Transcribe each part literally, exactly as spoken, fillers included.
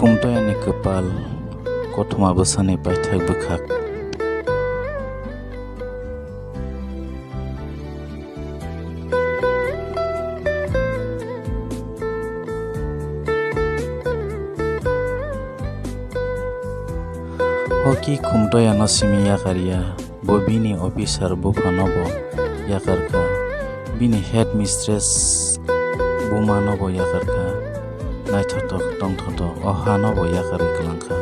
Khumtoyani kwpal, kothoma bwsani paithak bwkhak. Hoki Khumtoyano simi yakar ya. Bo bini officer buphano bo yakar kha, bini headmistress bumano bo yakar kha, naithothok tongthothok o hano bo yakarwi kwlang kha.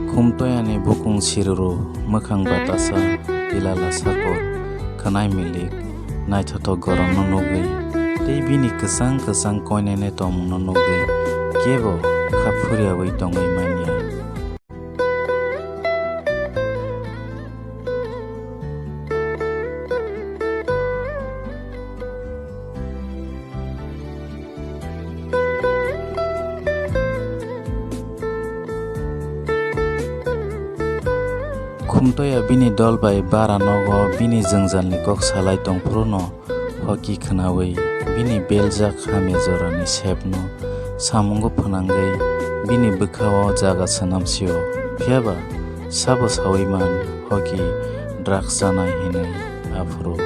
Khumtoyani bukung siruru, mwkhang batasa, tilala sakor, khwnai milik, naithothok gorokno nugwi, tei bini kwchang kwchang koinene tongmungno nugwi kebo kha phuriyawi tongwi manya. Khumtoya bini dol bai bara nogo bini jwngjalni kok salai tongphuru no. Hoki khwnawi bini beljak hamya jorani sepno samungo phwnangwi bini bwkhao jaga swnamsio. Phiyaba sabo sawi man, hoki drugs chanai hinwi aphuru.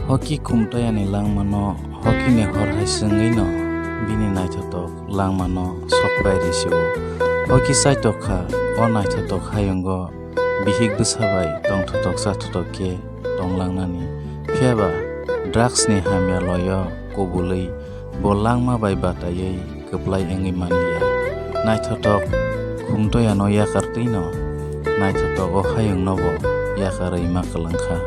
Hoki Khumtoyani langmano, hokini hor hai swngwino bini naithothok langmano sokpai risiwo. Hoki chaitok kha, o naithothok hayungo bihik bwsa bai tongthothok chathothok khe tonglangnani. Phiyaba drugs ni hamya loyo kubulwi bo langma bai bataiwi kwplai wngwi manliya. Naithothok Khumtoyano yakar twino naithothok o hayungno bo yakarwi ma kwlang kha.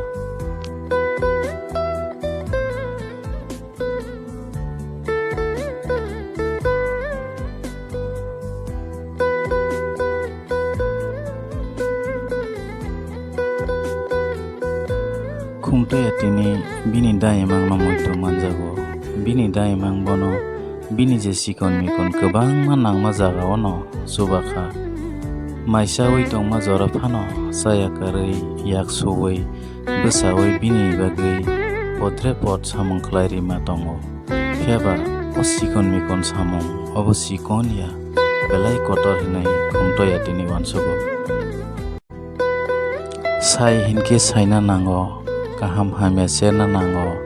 Khumtoya tini bini daimangno muitu manjago. Bini daimang bono bini je chikon mikon kwbangma nangma jagao no chuba kha. Mai chawi tongma jora phano chaya karwi yak suwi bwsawi bini bagwi potre pot samung khlai rima tongo. Phiyaba o chikon mikon samung obo chikon ya, belai kotor hinwi Khumtoya tini uansugo. Sai hinkhe saina nango, kaham hamya cherna nango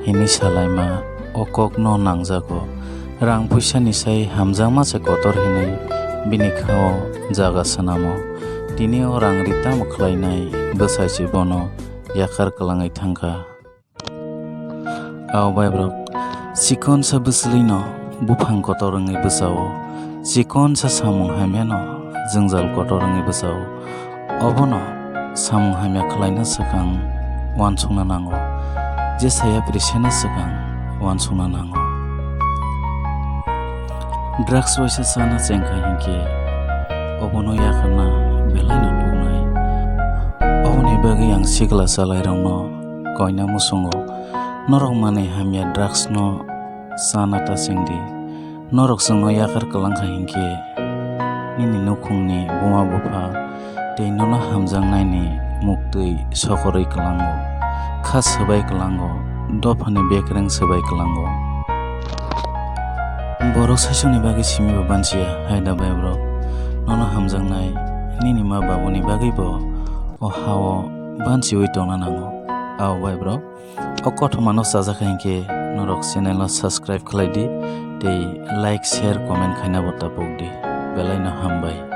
hinwi salaima o kokno nangjago. Rang puisani sai hamjakma se kotor hinwi bini khao jaga swnamo. Tini o rang ri tamo khlainai bwsai se bono yakar kwlangwi thangkha. Ao baibrok, chikonsa bwswlwino buphang kotor wngwi bwsao, chikonsa samung hamyano jwngjal kotor wngwi bwsao. Obono samung hamya khlaina swkang uansukna nango, je saya prisena swkang uansukna nango. Drugs waisa chana chengkha hinkhe obono yakarna belaino tuknai. Oboni bagwi ang sikla chalairokno koina muchungo, norok manwi hamya drugs no chana ta chengdi. Norok chwngno yakar kwlangkha hinkhe nini nukhungni buma bupha tei nono hamjaknaini muktwi sokorwi kwlango, kha swbai kwlango, dophani bekreng swbai kwlango. Borok saisokni bagwi simi bo banchiya, hai da bai bro? Nono hamjaknai nini ma babuni bagwi bo o hao banchiwi tongna nango. Ao bai bro, o kothoma no chajak hinkhe norok channel no subscribe khlai di tei like, share, comment khaina bo tapok di. Belai no hambai.